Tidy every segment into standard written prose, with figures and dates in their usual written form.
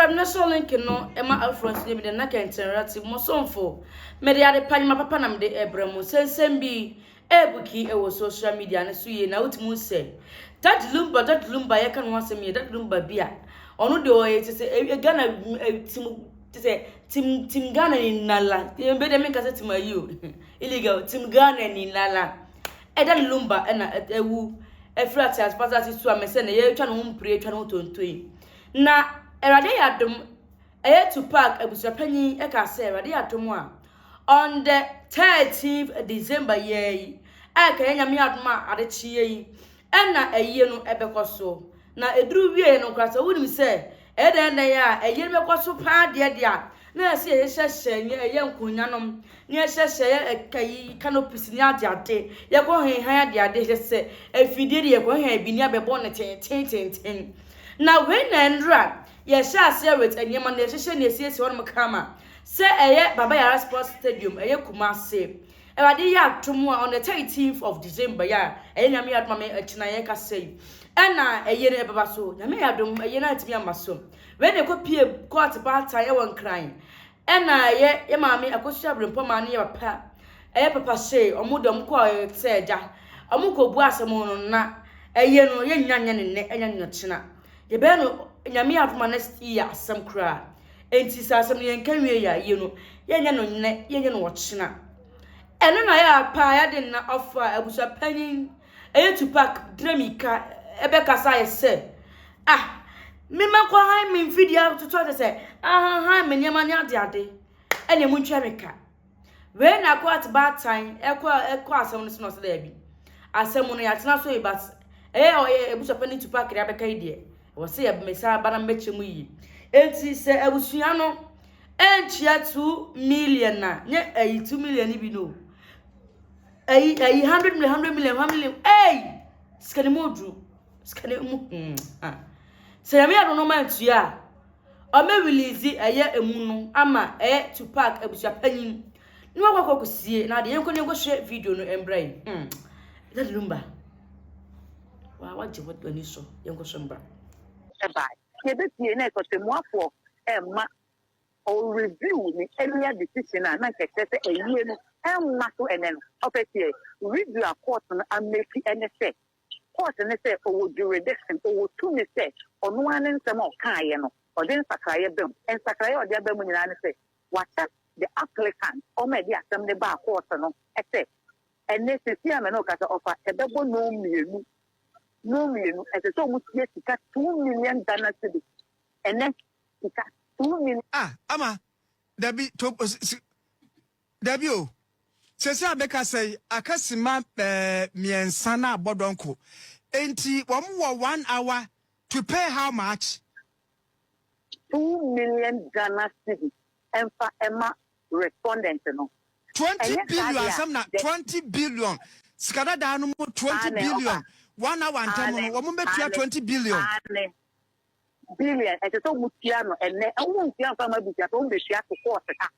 Subscribe na sɔ link no ma afoforɔ nso nyɛ bi dɛ na kɛntɛnra te mo somfo. Mede ade pa nnwuma papa na mede ɛbrɛ mo. Nsɛnsɛm bi ɛrebuki ɛwɔ social media no so yie na wotumi hu sɛ Daddy Lumba, Daddy Lumba yɛka ne ho asɛm yɛ Daddy Lumba bi a ɔno deɛ ɔyɛ te sɛ Ghana team te sɛ team team Ghana ni nala. Ebe deɛ menka sɛ team ayi o illegal team Ghana ni nala. Daddy Lumba ɛna ɛwu ɛfiri ateasepa asase so a mɛsɛ na yɛretwa ne ho mpire atwa ne ho tonto yi. Na Awurade yɛ adom, ɛyɛ Tupac abusuapanyin ɛka sɛ Awurade yɛ adom a on the 13th December yɛ yi a kɛyɛ Nyame adom a adekyeɛ yi ɛna ɛyie no ɛbɛkɔ so. Na ɛduru wie no koraa sɛ wonim sɛ ɛyɛ dɛn dɛn a ɛyie no bɛkɔ so paa deɛ deɛ a na ɛsɛ yɛhyehyɛ nyɛ ɛyɛ nkonnwa nom ne yɛhyehyɛ yɛ ɛka canopies ne adeade yɛkɔ henhan adeade hyɛ sɛ afidie de yɛkɔ hen bi ne abɛbɔ ne tentententen. Na wei na ndra yɛhyɛ aseɛ with nneɛma no yɛhyehyɛ ne esiesie hɔnom kama sɛ ɛyɛ Baba Yara Sports Stadium, ɛyɛ Kumase. Awurade yɛ atom a on the 13th of December yɛ a ɛyɛ Nyame yɛ adom a me ɛkyina yɛ kasa yi ɛna ɛyɛ no ɛbɛba so. Nyame yɛ adom ɛyɛ no atumi ama so. Wei na ɛkɔ pie court baatan ɛwɔ Nkran ɛna ɛyɛ yɛ maame Akosua Brempɔmaa ne yɛ papa ɛyɛ Papa Hyee ɔmo de ɔmo kɔ sɛ ɛgya ɔmo kɔ bu asɛm no na ɛyɛ no yɛnya nyɛ ne nnɛ ɛnyɛ ne ɔkyena yɛbɛyɛ no Nyame yɛ adom a next year asɛm koraa. Enti sɛ asɛm no yɛnka wie yɛ yie no yɛnyɛ no nnɛ yɛnyɛ no ɔkyena. Ɛno na yɛ apa yɛde nna ɔfa abusuapanyin ɛyɛ Tupac Dremika ɛbɛkasa ayɛ sɛ ah mema kɔ han me mfidie atoto ate sɛ ahanhan me nneɛma ne adeade ɛna emu ntwa me ka. Wei na court baatan ɛkɔ ɛkɔ asɛm no so na ɔsɛ daabi asɛm no yɛatena so yi, but ɛyɛ ɔyɛ abusuapanyin Tupac de abɛka yi deɛ wɔ sɛ yɛ mmesa aba na mbɛkyɛ mu yie. Enti sɛ abusua no ɛntua 2 million na nyɛ ɛyi 2 million ni bi no ɛyi ɛyi 100 million, 100 million, 1 million ɛyi sika ne mu oduru sika ne mu ah sɛ Nyame yɛ no ma ntua a ɔmɛ release ɛyɛ emu no ama ɛyɛ Tupac abusuapanyin ne wakɔ akɔ akɔsie. Na adeɛ yɛnkɔ ne yɛnkɔ hwɛ video no mbra yi. Daddy Lumba wa wagye wɔ ani so yɛnkɔ so mbra. Ɛbaa yɛbɛpie na ɛsɔtɛmuafoɔ ɛma ɔreview ne earlier decision a na nkɛkyerɛ sɛ ɛyie no ɛmma so ɛnɛ no. Ɔpɛ sɛ review a court no ameki ɛne sɛ court ne sɛ ɔwɔ jurisdiction, ɔwɔ tumi sɛ ɔno ara ne nsɛm a ɔkaeɛ no ɔde nsakraeɛ bɛm. Nsakraeɛ a ɔde aba mu nyinaa ne sɛ wakyɛ the applicant ɔmo a ɛde asɛm ne baa court no ɛsɛ ɛnɛ sisi a mɛ no kasa ɔfa ɛbɛbɔ 2:30, 2:30 ɛsɛ sɛ ɔmo tie sika 2 million Ghana cedis ɛnɛ sika 2 million. Ah, ama dabi to si dabi o sese abɛka sɛ aka sima 3 na abɔ dɔnko enti wɔn wɔ one hour to pay how much? 2 million Ghana cedis ɛmfa ɛma respondent no. 20 Ɛnyɛ saa billion deɛ a, asɛm na 20 billion sika dadaa no mu 20 Ane, billion ɔfa. One hour ntam no Ane, wɔn bɛtua ane, 20 billion. Ane billion ɛsɛ sɛ ɔmo tua no ɛnɛ. Ɛwɔ ntua nfa ma abusua sɛ ɔmo bɛtua to court ha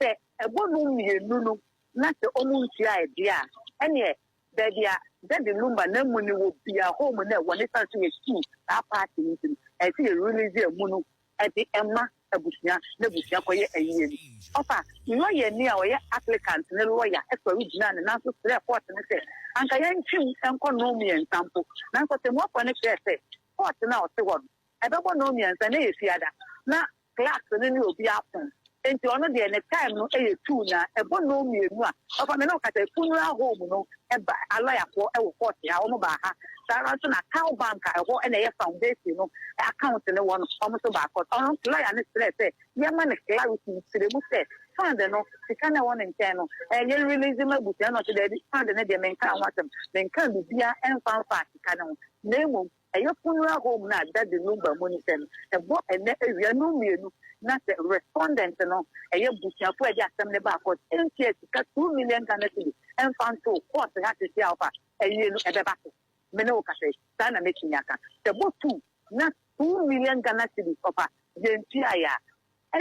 sɛ ɛbɔ no 2 no na sɛ ɔmo ntua ɛdeɛ a ɛneɛ baabi a Daddy Lumba na mu ni wɔ bia home na ɛwɔ ne san so yɛ suu saa party no nti no ɛsɛ yɛ release ɛmu no ɛde ɛma abusua na abusua kɔyɛ ɛyie no. Ɔfa lɔya ni a ɔyɛ applicant ne lɔya ɛsɔre gyina ne nan so srɛ court ne sɛ anka yɛntwim nkɔ 3:30 mpo, nanso tɛmuafo no kyerɛ sɛ court no a ɔte hɔ no ɛbɛbɔ 3:30 na yɛ fiada na class no ne obi apon nti ɔno deɛ ne time no yɛ 2 na ɛbɔ 2:30 a ɔfa me ne ɔkasa funeral home no ɛba alɔyafoɔ ɛwɔ court ha wɔn baa ha. Saa ara nso na Cal Bank a ɛhɔ ɛna ɛyɛ foundation no account no wɔ no wɔn nso baa court. Ɔno lɔya no srɛ sɛ yɛma no clarity nkyerɛ mu sɛ fund no sika na ɛwɔ ne nkyɛn no ɛyɛ release ma abusua no. Ɔkyɛ dɛbi fund no deɛ menka ho asɛm, menka biribiara ɛmfa mfa sika no ho na mmom ɛyɛ funeral home na Daddy Lumba mu no sɛ no ɛbɔ ɛnɛ awia 2:30 na sɛ respondent no ɛyɛ busuafo a ɛde asɛm ne baa court ɛntua sika 2 million Ghana cedis ɛmfa nto court ha tete a ɔfa ɛyie no ɛbɛba so. Me ne wo kasa yi saa na mɛtumi aka sɛ bɔ 2 na 2 million Ghana cedis ɔfa yɛntua yɛ a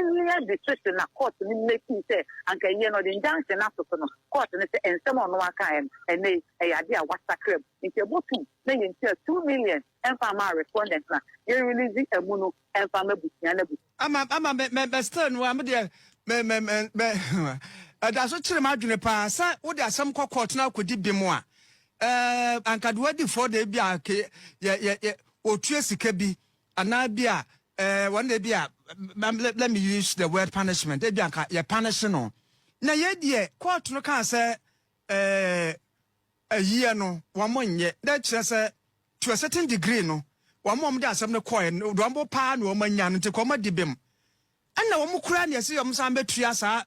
earlier decision na court no making sɛ anka ɛyɛ no ɔde injunction ato so no court no sɛ nsɛm a ɔno aka no ɛnɛ yi ɛyɛ ade a wasakra mu nti ɛbɔ 2 na yɛntua 2 million. ɛmfa mma respondent na yɛn release amu no ɛmfa mma abusua no abusua. Ama ama me me me still no a me deɛ me me me me ɛda so kyerɛ m'adwene paa sɛ wode asɛm kɔ court na akɔdi bem a ɛɛ anka de wadi fɔ de bi a ke yɛ yɛ yɛ otua sika bi anaa bi a ɛɛ wɔn de bi a let, let me use the word punishment ebi anka yɛ punish no na yɛ deɛ court no kaa sɛ ɛɛ ayie no wɔn nyɛ na kyerɛ sɛ to a certain degree no wɔn a wɔde asɛm no kɔɛ no deɛ wɔn paa na wɔn anya no nti kɔ wɔn adi bem ɛna wɔn kura na yɛsi wɔn san bɛtua saa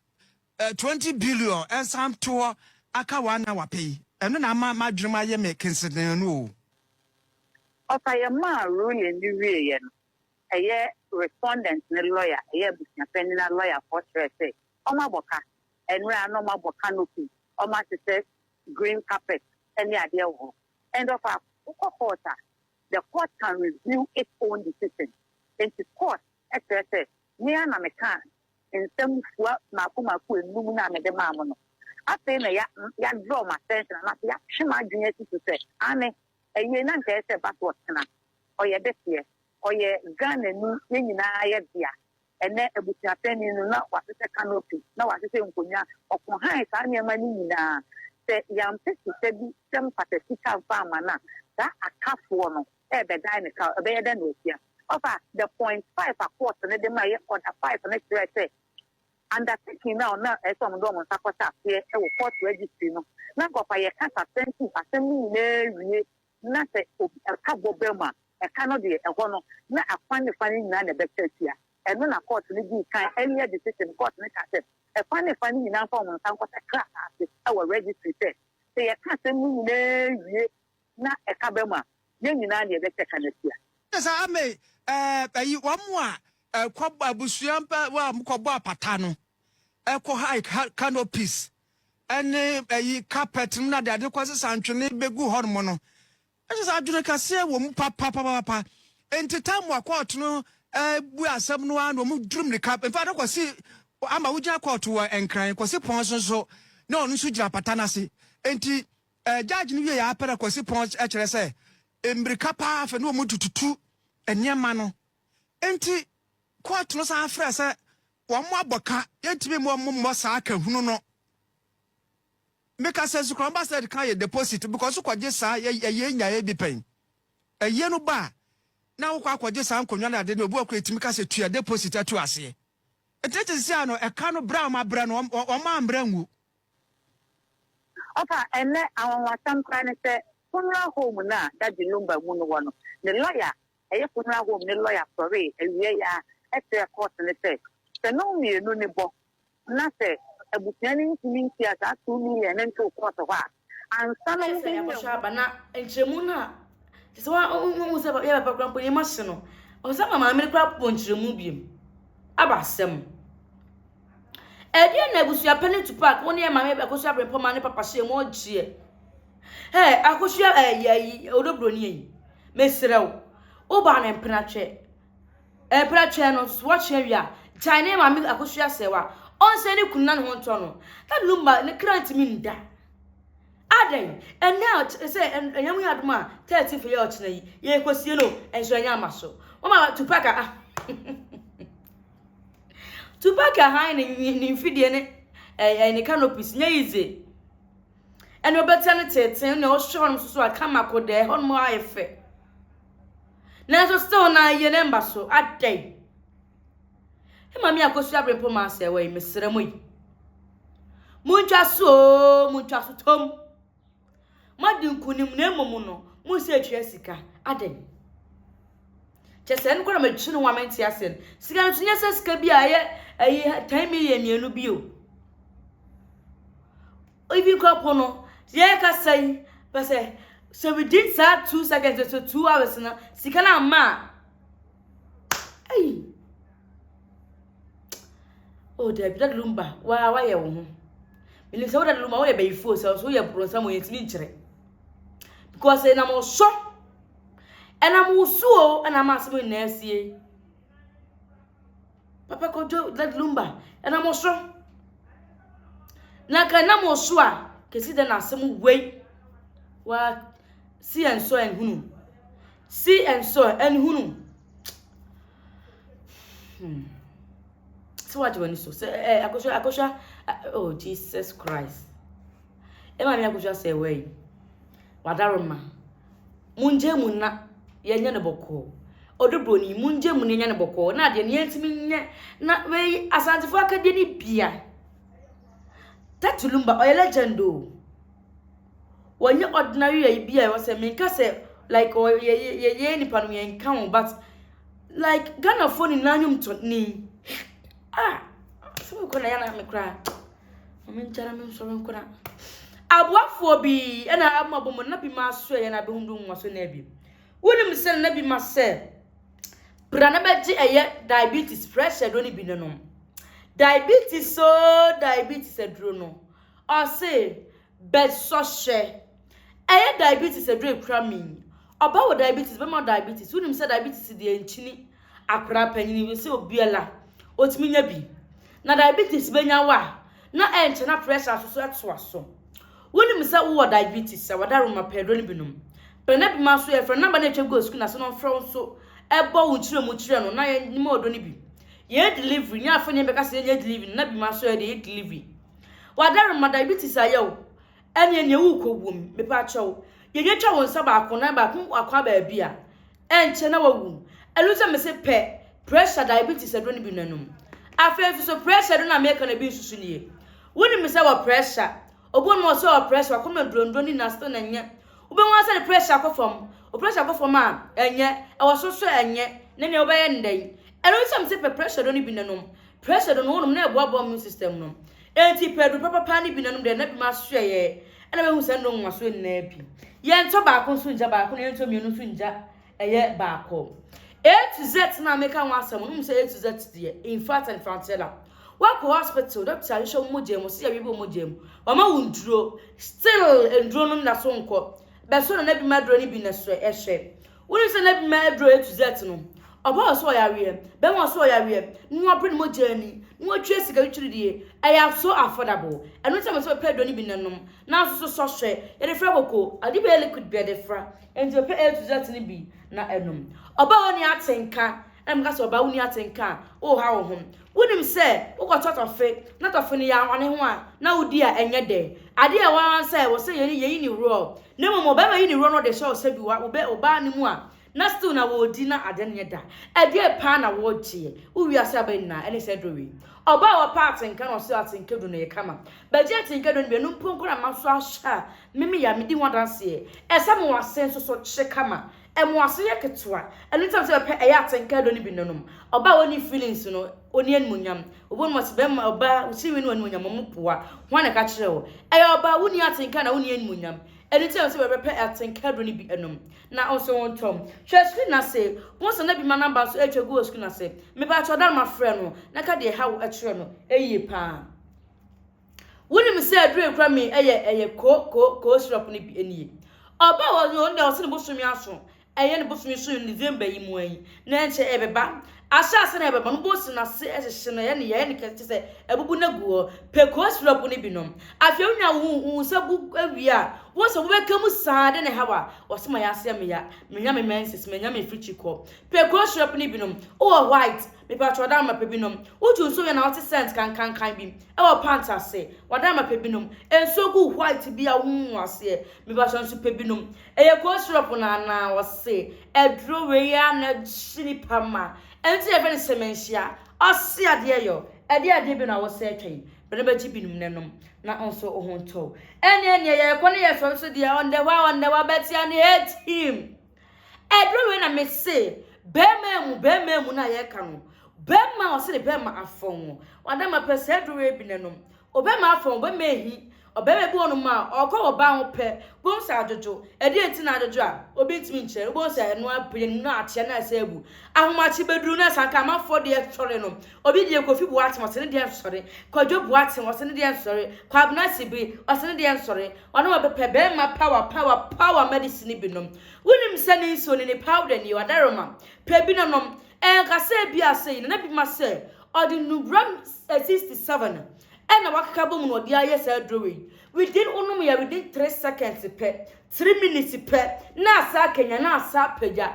20 billion ɛnsan to hɔ aka wɔn ana wapɛ yi ɛno na ama m'adwene mu ayɛ me kenseden no o. Ɔfa yɛ maa ruling no wieɛ no, ɛyɛ respondent ne lawyer, ɛyɛ abusuapanin na lawyer foɔ kyerɛɛ sɛ wɔn abɔ ka, ɛnora na wɔn abɔ canopy, wɔn ahyehyɛ green carpet ne adeɛ wɔ hɔ. And ɔfa wokɔ court a, the court can review its own decision. Nti court kyerɛ sɛ me ara na mekaa nsɛm fua mmaako mmaako enum no a mede maa mo no. Afei na ya ya draw m'attention anaasɛ yɛatwe m'adwene asi so sɛ aane, ɛyie na nka ɛyɛ sɛ ɛba so ɔkyena. Ɔyɛ dehyeɛ, ɔyɛ Ghanani, yɛn nyinaa yɛ dea. Ɛnnɛ abusuapanin no na wahyehyɛ canopy, na wahyehyɛ nkonnwa, ɔkɔhan saa nneɛma no nyinaa. Sɛ yɛampɛ sika bi sɛ mpata sika amfa amma no a, saa akafoɔ no rebɛdan ne ka, ɛbɛyɛ dɛn na watua? Ɔfa the point five a court no de ma yɛ order five no kyerɛ sɛ undertaking no a na ɛsɛ sɛ wɔde wɔn nsa kɔhyɛ aseɛ wɔ court registry no, na nka ɔfa yɛka substantive asɛm no nyinaa wie na sɛ obi ɛka bɔ ba mu a, ɛka no deɛ ɛhɔ no na afa ne fa no nyinaa na ɛbɛkyɛ atua. Ɛno na court no dii kan earlier decision court no ka sɛ ɛfa ne fa no nyinaa mfa wɔn nsa nkɔhyɛ krataa ase wɔ registry sɛ sɛ yɛka asɛm no nyinaa wie na ɛka ba mu a, yɛn nyinaa na yɛbɛkyɛ ka no atua. Kyɛ sɛ ame ɛɛ ayi wɔn a ɛkɔ abusua mpa wɔn a kɔbɔ apata no ɛkɔ high canopies ɛne ayi carpet no na de ade kɔ sesa ntwene bɛgu hɔ nom no ɛkyɛ sɛ adwene kɛseɛ wɔ mu papapapapa. Nti tam a kɔɔto no bu asɛm no ara na wɔn duru mmirika mfa no kɔsi ama wogyina kɔɔto wɔ Nkran kɔsi pɔn so nso na ɔno nso gyina apata no ase. Nti judge no wie yɛ apɛ na kɔsi pɔn kyerɛ sɛ mmirika paa afɛ ne wɔn tututu nneɛma no. Nti kɔɔto no san frɛ sɛ wɔn abɔ ka, yɛntumi mmɔ wɔn mmɔ saa ka hunu no. Meka sɛ Sukuramba said ka yɛ deposit because kɔgye saa yɛ yɛ nyaeɛ bi pɛn. Ɛyɛ no ba a na wokɔ akɔgye saa nkonnwa no ade no, obi wɔ kora ɛtumi ka sɛ tua deposit ato aseɛ. Ɛti ɛti sisi a no ɛka no berɛ a wɔn abrɛ no wɔn ambrɛ ngu. Ɔfa ɛnnɛ anwanwasɛm koraa ne sɛ funeral home no a Daddy Lumba mu no wɔ no, ne lawyer, ɛyɛ funeral home ne lawyer sɔree awia yi ara kyerɛɛ court no sɛ, sɛ nnɔnmienu no bɔ na sɛ abusua no ntumi ntua saa 2 million no ntoo court hɔ a, ansa na Ayɛ sɛ wɔbɛnya yɛakɔhwɛ aba na nkyerɛmu no a kyerɛ sɛ wohu sɛ yɛ papa koraa mpo nneɛma hye no. Ɔsan ma maame no koraa bɔ nkyerɛmu biom. Aba asɛm. Ɛdeɛn na abusua panin Tupac wo ne yɛ maame Akosua Abrempɔma ne papa hyɛ mu ɔgyeɛ. Hey, Akosua ɛyɛ ayi ɔdɔ broni yi. Mesrɛ wo. Wo baa ne mpena twɛ. Mpena twɛ no so wɔtwe awie a gyae ne maame Akosua sɛ wa. Ɔnsɛ ne kunu na ne ho ntɔ no. That Lumba ne kra ntumi nda. Adɛn? Ɛnɛ a sɛ ɛnyɛ mu yɛ adom a 13 fo yɛ ɔkyena yi yɛkɔsie no ɛnso ɛnyɛ ama so. Wɔma Tupac a Tupac ahan ne ne mfidie ne ɛɛ ne canopies nyɛ easy. Ɛna ɔbɛtia no teten na ɔhwɛ hɔnom soso a kama kodɛɛ hɔnom ayɛ fɛ. Nanso still na yɛ ne mba so adɛn? Maame Akosua Abrempɔma asɛ wɔ yi mesrɛ mo yi. Montwa so o, montwa so tom. Moadi nkunim na mmom no, mo sɛ atua sika adɛn? Kyɛ sɛ ɛno koraa matwi no ho a mente aseɛ no. Sika no nso nyɛ sɛ sika bi a ɛyɛ ɛyi 10 million mmienu bi o. Even koraa po no, yɛrekasa yi, pɛ sɛ sɛ within saa 2 seconds so 2 hours no, sika no amma a, ɛyi. Oh, dabi, Daddy Lumba, waa wayɛ wo ho. Menim sɛ wo Daddy Lumba woyɛ bɛyifoɔ sɛ nso woyɛ borɔnsam o yɛntumi nkyerɛ. Because ɛnam wo so, ɛnam wo so o, ɛna ama asɛm nyinaa asie. Papa Kwadwo Daddy Lumba, ɛnam wo so. Na ka ɛnam wo so a, kɛsi dɛ na asɛm wei. Waa si yɛn so ɛnhunu. See and saw and hunu. Sɛ wagye w'ani so sɛ ɛ akosua akosua oh Jesus Christ. Ɛma me akosua sɛ wei. Wadaroma. Mungye mu na yɛnyɛ no bɔkɔɔ. Ɔdɔ broni mungye mu na yɛnyɛ no bɔkɔɔ. Na adeɛ no yɛntumi nyɛ na wei asantefoɔ akadeɛ no bia. Tatu Lumba ɔyɛ legend o. Wɔnyɛ ordinary ayi bi a ɛwɔ sɛ menka sɛ like ɔyɛ yɛ yɛ nipa no yɛnka ho but like Ghanafoɔ nyinaa nnwom to ni. Ah, sɛ mekɔ na yɛ na me koraa. Ma menkyɛ na mensɔre nkɔ na. Aboafoɔ bi ɛna ama bɔ mu na bi ma aso ɛyɛ na abɛhu do nwa so na bi. Wonim sɛ na bi ma sɛ bra na bɛgye ɛyɛ diabetes pressure do ne bi no nom. Diabetes so diabetes aduro no. Ɔse bɛsɔ hwɛ. Ɛyɛ diabetes aduro ekura mi. Ɔba wɔ diabetes, bɛma diabetes. Wonim sɛ diabetes deɛ nkyini akwadaa panyin sɛ obiara otumi nya bi. Na diabetes bɛnya wa na ɛnkyɛ na pressure nso so ɛtoa so. Wonim sɛ wowɔ diabetes a wadaroma pɛ aduro no bi nom. Pɛ na bi ma so yɛfrɛ number na atwa gu sukuu na so no mfrɛ wo nso ɛbɔ wo nkyerɛ mu kyerɛ no na yɛn ma ɔdɔ no bi. Yɛn delivery nyɛ afei ne yɛbɛka sɛ yɛnyɛ delivery na bi ma so yɛ de yɛ delivery. Wadaroma diabetes ayɛ wo ɛne nea wokɔ wom mepa kyɛw. Yɛnyɛ twa wo nsa baako na baako akɔ baabi a ɛnkyɛ na wawu. Ɛno sɛ mese pɛ pressure diabetes aduro no bi nanom. Afei nso so pressure do na meka na bi nso so nie. Wonim sɛ wɔ pressure. Obi no ɔsɛ wɔ pressure wakɔma nduronduro ne na still na nyɛ. Wobɛhu sɛ ne pressure akɔ fam. O pressure akɔ fam a ɛnyɛ. Ɛwɔ so so ɛnyɛ. Ne nea wobɛyɛ ndɛn. Ɛno sɛ mese pɛ pressure do no bi nanom. Pressure do no wonom na ɛboaboa immune system no. Enti pɛ aduro papapa ne bi nanom deɛ na bi ma so ɛyɛ. Ɛna bɛhu sɛ nnuro nwa so nyinaa bi. Yɛntɔ baako nso ngya baako na yɛntɔ mmienu nso ngya ɛyɛ baako. A to Z na meka ho asɛm no sɛ A to Z deɛ in fact and frontella. Wakɔ hospital doctor ahwehwɛ wo mogya mu sɛ yɛwe bi mogya mu. Wama wo nduro still nduro no nda so nkɔ. Bɛso na na bi ma aduro no bi na so ɛhwɛ. Wonim sɛ na bi ma aduro A to Z no. Ɔba wɔ so ɔyareɛ, bɛma wɔ so ɔyareɛ, na wabere ne mogya ani, na watwa sika twitwiridie. Ɛyɛ so affordable. Ɛno nti na sɛ wɔpɛ aduro no bi nanom. Na nso so sɔhwɛ, yɛde fra koko, ade bɛyɛ liquid bi yɛde fra. Nti wɔpɛ A to Z no bi na ɛnom. Ɔba wɔ ni atenka, ɛna meka sɛ ɔba wo ni atenka a, woha wo ho. Wonim sɛ wokɔtɔ tɔfe, na tɔfe no yɛ awane ho a, na wodi a ɛnyɛ dɛ. Adeɛ a ɛwɔ sɛ wɔ sɛ yɛyi ne raw. Na mmom ɔbɛma yi ne raw no ɔde hyɛ wo sɛ bi wa wobɛ ɔbaa no mu a, na still na wɔdi na ade no nyɛ da. Ɛdeɛ paa na wɔgyeɛ. Wo wiase aba nyinaa ɛne sɛ aduro wei. Ɔbaa a wɔpɛ atenka na ɔsɛ atenka duro no yɛ kama. Bɛgye atenka duro no bi ɛno mpo nko na ma so ahyɛ a meme yɛ a medi ho adanseɛ. Ɛsɛ mo ase nso so kye kama. Ɛmo ase yɛ ketewa. Ɛno nti sɛ bɛpɛ ɛyɛ atenka duro no bi nonom. Ɔbaa a ɔni feelings no ɔni animuonyam. Obi no ɔsɛ bɛrima ɔbaa wosi no animuonyam ɔmo poa. Hwan na ɛka kyerɛ wo? Ɛyɛ ɔbaa wonni atenka na wonni animuonyam. Ɛno nti sɛ bɛpɛ atenka duro no bi ɛnom. Na nso wɔntɔm. Hwɛ screen na se, wɔn sɛ na bi ma number nso atwa gu wɔ screen ase. Mepa atwa ɔdan ma frɛ no na ka deɛ ha wo ɛkyerɛ no ɛyie paa. Wonim sɛ aduro ekura mi ɛyɛ ɛyɛ ko ko ko syrup no bi nie. Ɔbaa wɔ no deɛ ɔsɛ ne bosome aso. Ɛyɛ ne bosome so in December yi mu yi. Na ɛnkyɛ ɛbɛba. Ahyɛ ase na ɛbɛba no bosi n'ase ɛhyehyɛ no ɛyɛ ne yɛ ne kɛse sɛ ɛbubu na gu hɔ. Pɛ ko syrup no bi nom. Afei wonya wo nsa gu awie a, wɔn sɛ wobɛka mu saa de ne hawa. Wɔsɛ ma yɛase me ya. Menya me menses, menya me firikyi kɔ. Pɛ ko syrup no bi nom. Wowɔ white, mepa atwa ɔdan ma pɛ bi nom. Wotu nsuo yɛ na wɔte scent kankankan bi. Ɛwɔ pant ase. Wadan ma pɛ bi nom. Nsuo gu white bi a wohu aseɛ. Mepa atwa nso pɛ bi nom. Ɛyɛ ko syrup na na wɔse aduro wei a na gye nipa ma. Ɛnti yɛfrɛ no sɛmɛnhyia. Ɔse adeɛ yɔ. Ɛdeɛ adeɛ bi na wɔsɛ atwa yi. Bɛne bɛgye binom nanom na nso wo ho ntɔ. Ɛne ɛneɛ yɛkɔ ne yɛsɔre so deɛ on the wa on the wa bɛtia ne hate him. Aduro wei na mese bɛrima mu bɛrima mu na yɛka no. Bɛrima ɔse ne bɛrima afɔn. Wadama pɛ sɛ aduro wei bi nanom. Ɔbɛrima afɔn ɔbɛrima ehi. Ɔbɛrima bi wɔ no ma ɔkɔ wɔ ban ho pɛ. Bohu sɛ adwodwo. Ɛdeɛ nti na adwodwo a obi ntumi nkyerɛ. Bohu sɛ ɛno apue no akyɛ na ɛsɛ agu. Ahomakye bɛduru na sanka amanfoɔ deɛ sɔre no. Obi deɛ Kofi Boateng ɔse ne deɛ nsɔre. Kwadwo Boateng ɔse ne deɛ nsɔre. Kwabena Sibi ɔse ne deɛ nsɔre. Ɔno ɔbɛpɛ bɛrima power power power medicine bi nom. Wonim sɛ ne nsuo ne ne powder nie wadaroma. Pɛ bi nanom. Ɛnkasa bi ase yi na bi ma sɛ ɔde nubra 67. Ɛna wakeka bɔ mu na ɔde ayɛ saa aduro wei. Within wonom yɛ within 3 seconds pɛ, 3 minutes pɛ, na asa akanya na asa apagya.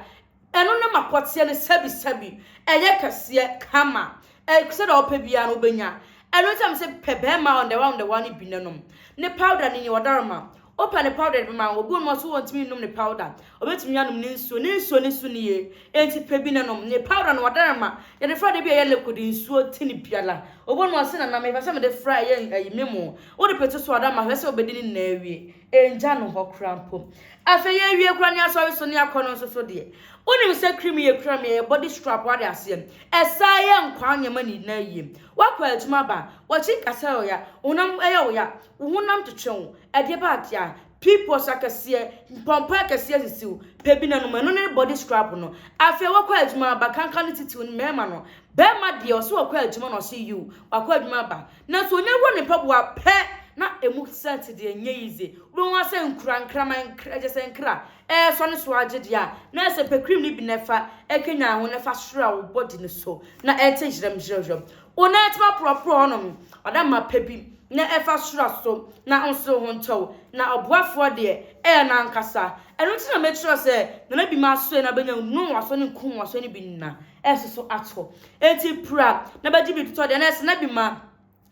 Ɛno ne ma pɔteɛ no sɛbisɛbi ɛyɛ kɛseɛ kama. Sɛdeɛ ɔpɛ biara no wobɛnya. Ɛno nti am sɛ pɛ bɛrima on the one no bi nanom. Ne powder ne nyɛ ɔdaroma. Wopɛ ne powder bi ma obi wɔn so wɔntumi nnom ne powder. Obetumi anom ne nsuo. Ne nsuo ne so nie. Enti pɛ bi nanom. Ne powder no ɔdaroma. Yɛde fra de bi a ɛyɛ liquid nsuo ti ne biara. Obi wɔn ɔse nana mepɛ sɛ mede fra ɛyɛ ɛyi memo. Wode pɛtɛ so ɔdaroma hwɛ sɛ obɛdi ne nyinaa awie. Ɛngya no hɔ koraa mpo. Afei yɛwie koraa ne asɔre so ne akɔ no nso so deɛ. Wonim sɛ cream yɛ kura mi ɛyɛ body scrub wade aseɛ. Ɛsa yɛ nkwa nneɛma nyinaa yie. Wakɔ adwuma ba, wɔkyi nkasa yɛ ɔya, honam ɛyɛ ɔya, wo honam twetwe wo, ɛdeɛ ba adeɛ pimples akɛseɛ, mpɔmpɔ akɛseɛ sisi wo, pɛ bi nanom ɛno ne body scrub no. Afei wakɔ adwuma aba kankan ne titiw no mmarima no. Bɛrima deɛ ɔsɛ wakɔ adwuma na ɔsɛ yiw, wakɔ adwuma aba. Nanso onye wɔ ne mpaboa pɛ na emu scent deɛ nyɛ easy. Wobɛhu asɛ nkura nkraman nkra kyɛ sɛ nkra ɛɛsɔ ne so agye deɛ a na ɛsɛ pɛ cream no bi na ɛfa ɛkenya ho na ɛfa soro a wo body no so na ɛte hyerɛm hyerɛm. Wo nan tuma porɔporɔ hɔnom ɔda ma pɛ bi na ɛfa soro so na nso ho ntɔw na ɔboafoɔ deɛ ɛyɛ n'ankasa. Ɛno nti na mɛkyerɛ sɛ nana bi ma asoɛ na bɛnya nu waso ne nkum waso ne bi nna ɛso so ato. Enti pra na bɛgye bi totɔ deɛ na ɛsɛ na bi ma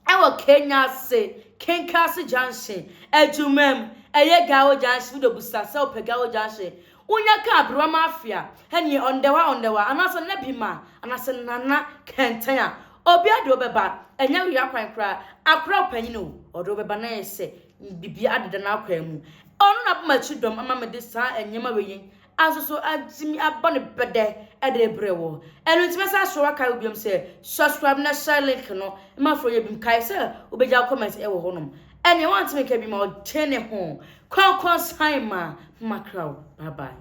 ɛwɔ Kenya ase Kenkase Junction adwuma mu ɛyɛ Gawo Junction. Wode busa sɛ wopɛ Gawo Junction wonya ka aberewa mafia ɛneɛ ɔndɛwa ɔndɛwa anaasɛ nana bi ma anaasɛ nana kɛntɛn a obi ade wobɛba ɛnyɛ wia kwan koraa akora ɔpanyin o ɔde wobɛba na yɛ sɛ biribi adeda n'akwan mu. Ɔno na aboma akyi dɔm ama mede saa nneɛma wei yi aso so atumi abɔ ne bɛdɛ ɛde brɛ wɔ. Ɛno nti mɛsa ahyɛ waka wo biom sɛ subscribe na share link no ma afro yɛ bim. Kae sɛ wobɛgya comment ɛwɔ hɔnom. Ɛneɛ wantumi ka bi ma ɔgye ne ho kɔnkɔn sign ma makraw. Bye bye.